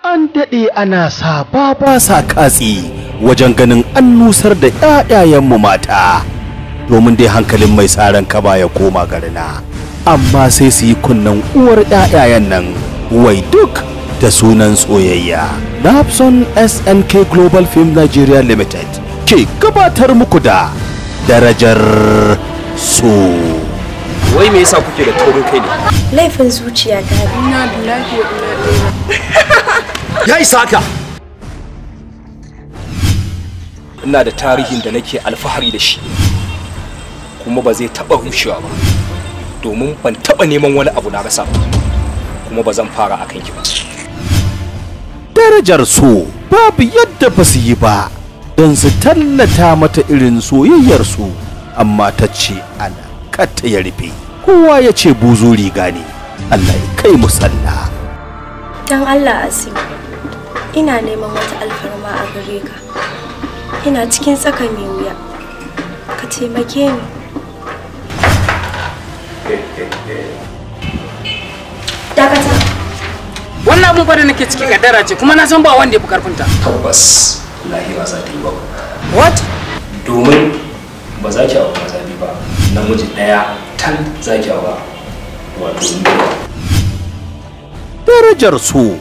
An daɗe ana sa ba sa katsi wajen ganin an nusar da ƴaƴayenmu mata domin dai hankalin mai saran kaba ya koma garina, amma sai su yi kunnen uwar ƴaƴayen nan wai duk da sunan soyayya. Napson SNK Global Film Nigeria Limited ke gabatar muku da Darajar So. Wai me yasa kuke da taurin kai ne? Laifin zuciya ta. Inna lillahi wa inna ilaihi. Ya isa haka. Ina da tarihin da nake alfahari da shi, kuma ba zai taba rushewa ba, domin ban taba neman wani abu na rasa ba, kuma ba zan fara akan ki ba. Darajar So babu yadda ba su yi ba don su tallata mata irin soyayyar su, amma ta ce ana kata ya rufe. Kowa ya ce buzu riga ne. Allah ya kai mu sallah. Dan Allah Asim, ina neman wata alfarma a gare ka. Ina cikin tsaka mai wuya. Ka taimake ni. Dakata. Wannan abun fa da nake ciki kaddara ce, kuma na san ba wanda ya fi karfinta. Tabbas lahira za ta yi ba. What? Domin ba za ki aure maza biyu ba, namiji ɗaya tan za ki aura, wato ni. Darajar So,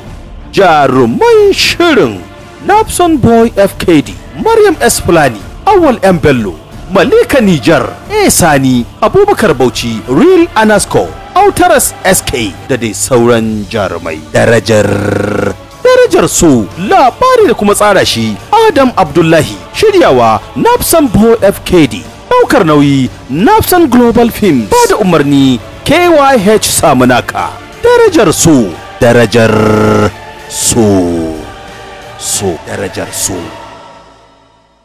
jaruman shirin Napson Boy FKD, Maryam S. Fulani, Awal M. Bello, Malika Nijar, A. Sani, Abubakar Bauchi, Real Anasco, Autaras SK da dai sauran jarumai. Darajar So, labari da kuma tsara shi Adam Abdullahi, shiryawa Napson Boy FKD, daukar nauyi Napson Global Films, ba da umarni KYH Samunaka. Darajar So, Darajar So, So, Darajar So.